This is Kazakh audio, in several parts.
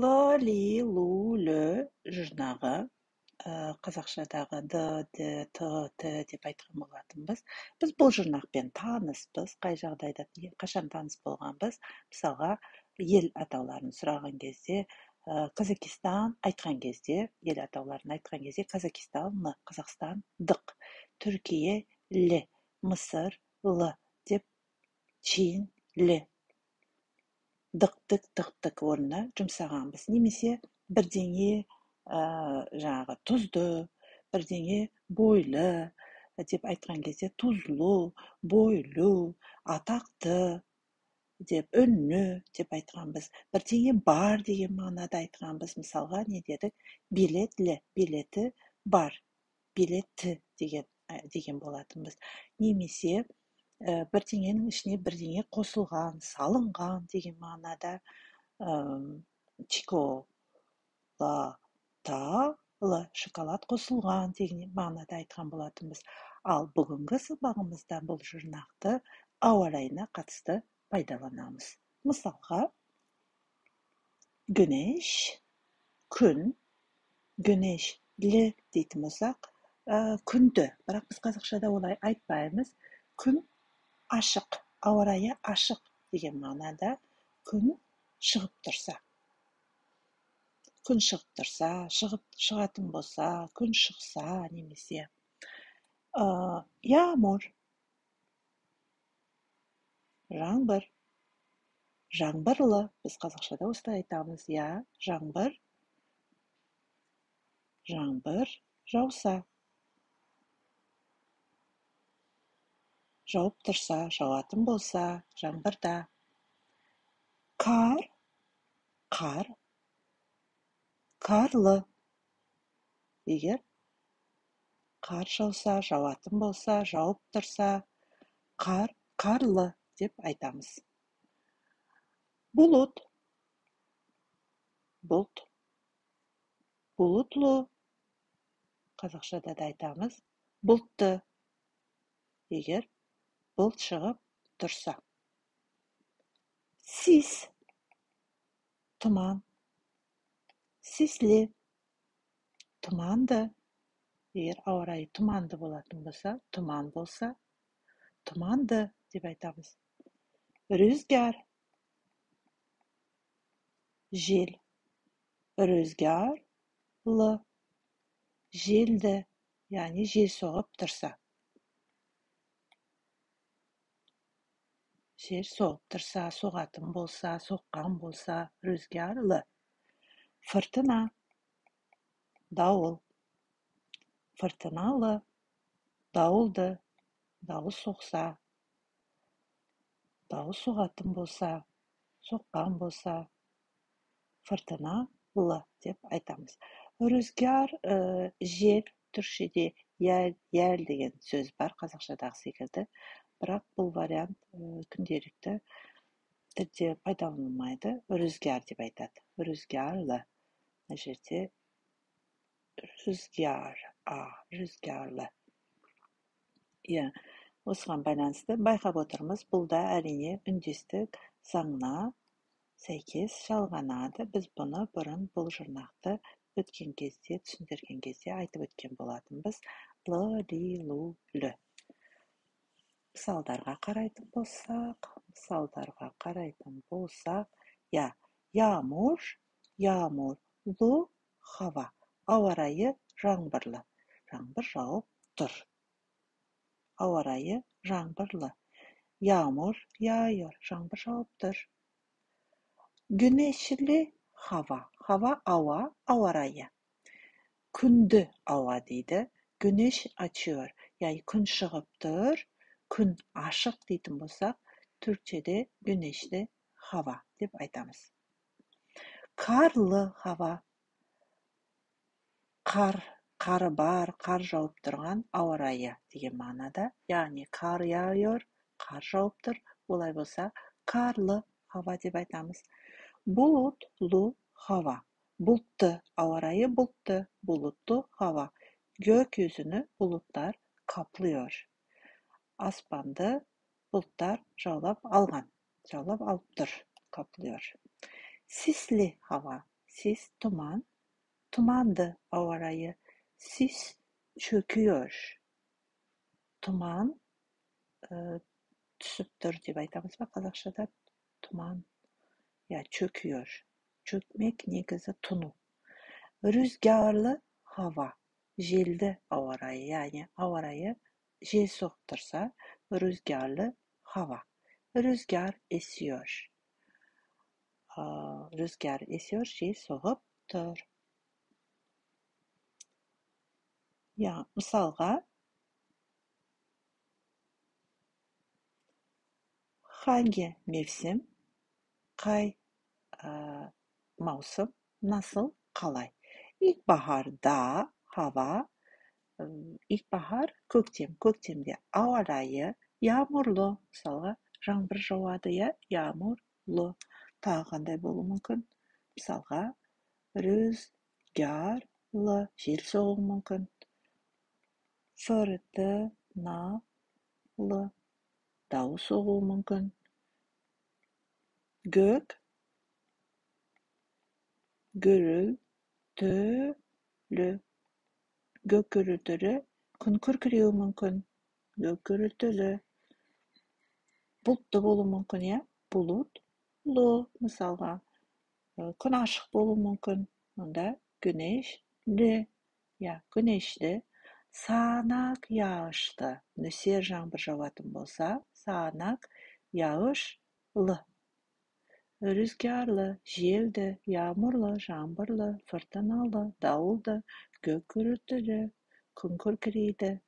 Л, ли, лу, лү жұрнағы, қазақшадағы д, д, т, т деп айтқан болатынбыз. Біз бұл жұрнақпен таныспыз. Қай жағдайда, қашан таныс болғанбыз? Мысалға, ел атауларын сұраған кезде, Казахстан айтқан кезде, ел атауларын айтқан кезде Казахстан, Л, Қазақстан, дық, Түркия, Л, Мысыр, Л деп, Чин, Л, дық, дік, тық, тік орнына жұмсағанбыз. Немесе бірдеңе жаңағы тұзды, бірдеңе бойлы деп айтқан кезде тұзлы, бойлы, атақты деп, үнді деп айтқанбыз. Бірдеңе бар деген мағынада айтқанбыз. Мысалға, не дедік? Билетлі, билеті бар, билетті деген болатынбыз. Немесе бірдеңенің ішіне бірдеңе қосылған, салынған деген мағынада чиколаталы, шоколад қосылған деген мағынада айтқан болатынбыз. Ал бүгінгі сабағымызда бұл жұрнақты ауа райына қатысты пайдаланамыз. Мысалға, güneş, күн, güneşli дейтін болсақ, күнді. Бірақ біз қазақшада олай айтпаймыз. Күн ашық, ауа райы ашық деген мағынада күн шығып тұрса. Күн шығып тұрса, шығатын болса, күн шықса немесе yağmur, жаңбыр, жаңбырлы, біз қазақшада осылай айтамыз, я, жаңбыр, жаңбыр жауса, жауып тұрса, жауатын болса, жаңбырда. Қар, қар, қарлы, егер қар жауса, жауатын болса, жауып тұрса, қар, қарлы деп айтамыз. Bulut, бұлт, bulutlu, қазақшада да айтамыз, бұлтты, егер бұлт шығып тұрса. Sis, тұман, сислі, тұманды, егер ауа райы тұманды болатын болса, тұман болса, тұманды деп айтамыз. Rüzgar, жел, rüzgarlı, желді, яғни жел соғып тұрса. Жел соғып тұрса, соғатын болса, соққан болса, rüzgarlı. Fırtına, дауыл, fırtınalı, дауылды, дауыл соқса, дауыл соғатын болса, соққан болса, fırtınalı деп айтамыз. Rüzgar, жел, түркшеде ял, ял деген сөз бар, қазақшадағы секілді. Бірақ бұл вариант күнделікті тілде пайдаланылмайды. Rüzgar деп айтады. Rüzgarlı. Мына жерде rüzgar, а, rüzgarlı. Иә, осыған байланысты байқап отырмыз, бұл да әрине үндестік заңына сәйкес жалғанады. Біз бұны бұрын бұл жұрнақты өткен кезде, түсіндірген кезде айтып өткен болатынбыз. Л, ли, лу, лү. Мысалдарға қарайтын болсақ, я, yağmur, yağmurlu hava. Ауа райы жаңбырлы. Жаңбыр жауып тұр. Ауа райы жаңбырлы. Yağmur yağıyor. Жаңбыр жауып тұр. Güneşli hava. Hava ауа, ауа райы. Күнді ауа дейді. Güneş açıyor. Яғни күн шығып тұр, күн ашық дейтін болсақ, түркшеде güneşli hava деп айтамыз. Karlı hava. Қар, қары бар, қар жауып тұрған ауа райы деген мағынада. Яғни қар yağıyor, қар жауып тұр. Олай болса, karlı hava деп айтамыз. Bulutlu hava. Бұлтты, ауа райы бұлтты, bulutlu hava. Gökyüzünü bulutlar kaplıyor. Аспанды бұлттар жаулап алған, жаулап алып тұр, kaplıyor. Sisli hava. Sis тұман, тұманды ауа райы. Sis çöküyor. Тұман түсіп тұр деп айтамыз ба қазақшада? Тұман. Я, çöküyor. Çökmek негізі тұну. Rüzgarlı hava. Желді ауа райы, яғни ауа райы жел соғып тұрса, rüzgarlı hava. Rüzgar esiyor. Rüzgar esiyor, жел соғып тұр. Я, мысалға, hangi mevsim, қай маусым, nasıl, қалай. İlkbaharda hava, ilkbahar көктем, көктемде ауа райы yağmurlu, мысалға, жаңбыр жауады, иә, yağmurlu. Тағы қандай болуы мүмкін? Мысалға, rüzgarlı, жел соғуы мүмкін. Fırtınalı, дауыл соғуы мүмкін. Gök gürültülü, gök gürültülü, күн күркіреуі мүмкін. Gök gürültülü, бұлтты болуы мүмкін, иә, bulutlu, мысалға, күн ашық болуы мүмкін. Онда güneşli, иә, güneşli. Sağanak yağışlı, нөсер жаңбыр жауатын болса, sağanak yağışlı. Rüzgarlı, желді, yağmurlu, жаңбырлы, fırtınalı, дауылды, gök gürültülü, күн күркірейді.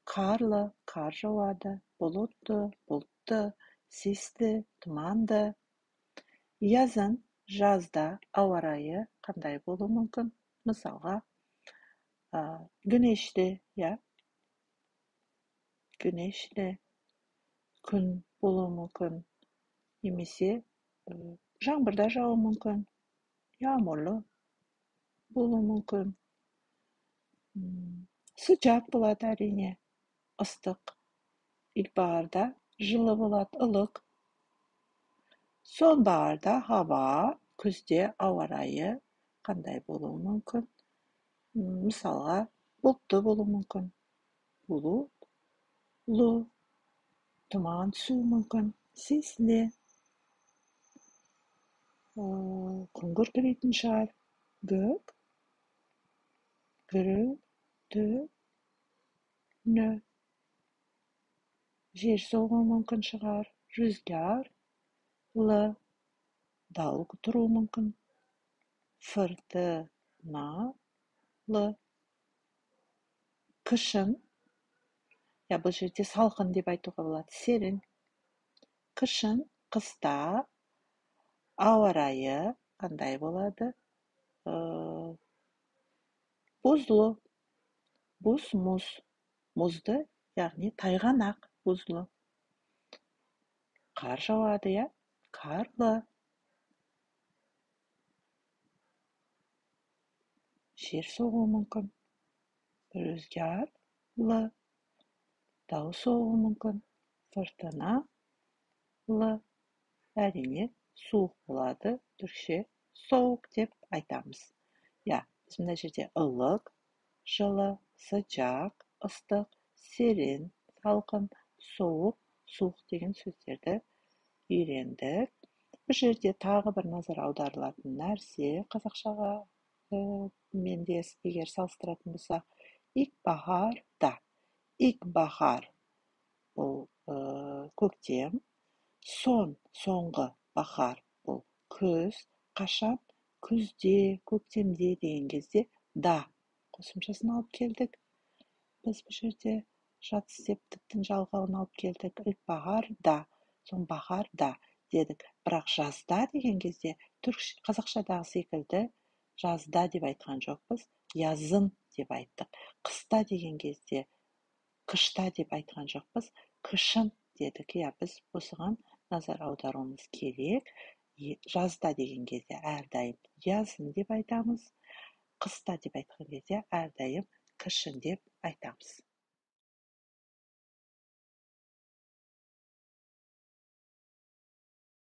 Karlı, қар жауады, bulutlu, бұлтты, sisli, тұманды. Yazın, жазда ауа райы қандай болуы мүмкін? Мысалға, güneşli, иә, güneşli, күн болуы мүмкін, немесе жаңбыр да жаууы мүмкін, yağmurlu болуы мүмкін. Sıcak болады әрине, ыстық. İlkbaharda жылы болады, ылық. Sonbaharda hava, күзде ауа райы қандай болуы мүмкін? Мысалға, бұлтты болуы мүмкін. Bulutlu, тұман түсуі мүмкін, sisli. Күн күркірейтін шығар. Gök gürültülü, жел соғуы мүмкін шығар. Rüzgarlı, дауыл тұруы мүмкін. Fırtınalı. Kışın, я, бұл жерде салқын деп айтуға болады. Serin. Kışın, қыста ауа райы қандай болады? Buzlu, buz, мұз, мұзды, яғни тайғанақ, buzlu. Қар жауады, иә, karlı. Жел соғуы мүмкін. Rüzgarlı, дауыл соғуы мүмкін. Fırtınalı, әрине, суық болады, түркше soğuk деп айтамыз. Я, біз мына жерде ылық, жылы, sıcak, ыстық, serin, салқын, soğuk, суық деген сөздерді үйрендік. Бұл жерде тағы бір назар аударылатын нәрсе, қазақшаға мен де егер салыстыратын болсақ, ilkbaharda. İlkbahar бұл көктем, son, соңғы, bahar бұл күз, қашан, күзде, көктемде деген кезде да қосымшасын алып келдік. Біз бұл жерде жатыс септіктің жалғауын алып келдік. İlkbaharda, sonbaharda дедік. Бірақ жазда деген кезде қазақшадағы секілді жазда деп айтқан жоқпыз, yazın деп айттық. Қыста деген кезде қышта деп айтқан жоқпыз, kışın дедік. Иә, біз осыған назар аударуымыз керек. Жазда деген кезде әрдайым yazın деп айтамыз, қыста деп айтқан кезде әрдайым kışın деп айтамыз.